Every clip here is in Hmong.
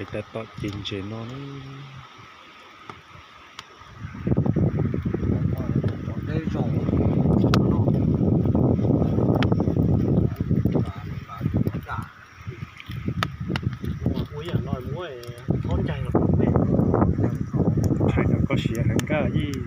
Tab tom ces ntses no na. Koj siav heev nkaj ib.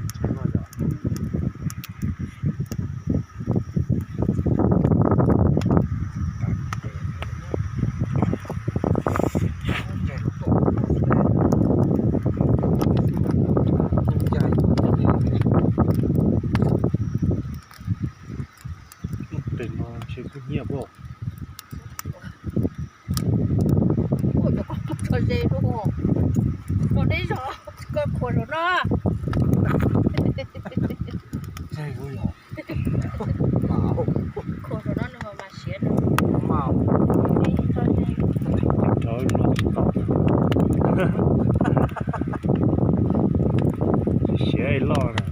Tes no ntshe kuj nyiam pob. Ua cov koj tso ze luaj. Los deb zog, koj khuam saum no. Khuam saum no nws mas mas siav. Tso ze. Rov no tsis tau. Siav loj na.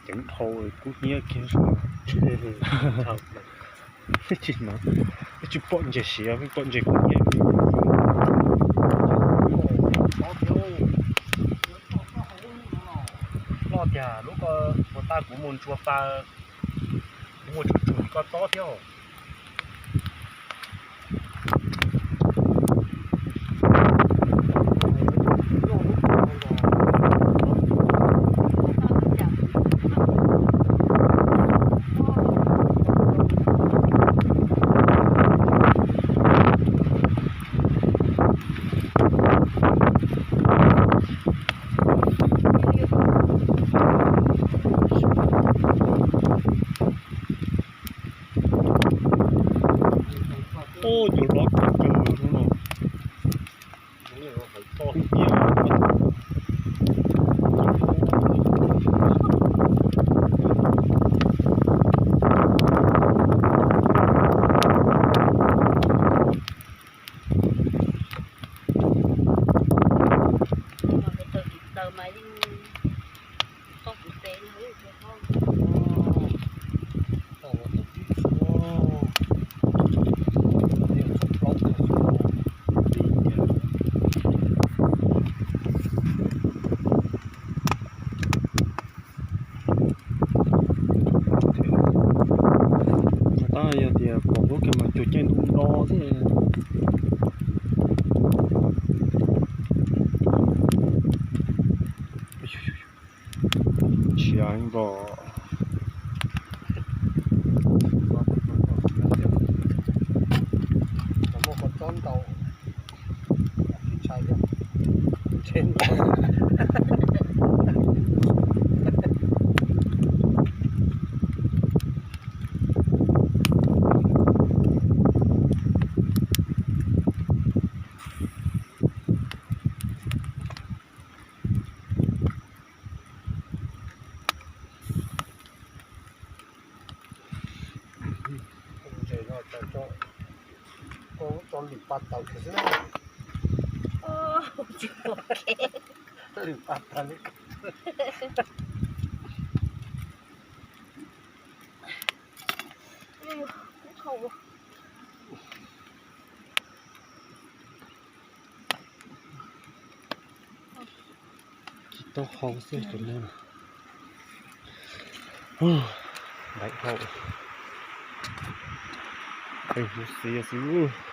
Ceev dhau kub hnyiab kiag. Tsis hnov, tsis pom ntses siav, pom ntses kub hnyiab. Loj tiag, lub ko puas tas kuv mus ntsuas pa, kuv muaj tsum tsum koj tob thiab. Ub, cov hlob kawg no. Tab yog tias pom lub kiag mas cuag caij ntuj no thiab. Ntshiab npaum. Ntses no tso, tso lwm pab tawm xwb na. Lwm pab tawm li. Tsis tau hau xwb tus no. Ntaim hau. Hu xiav xwb.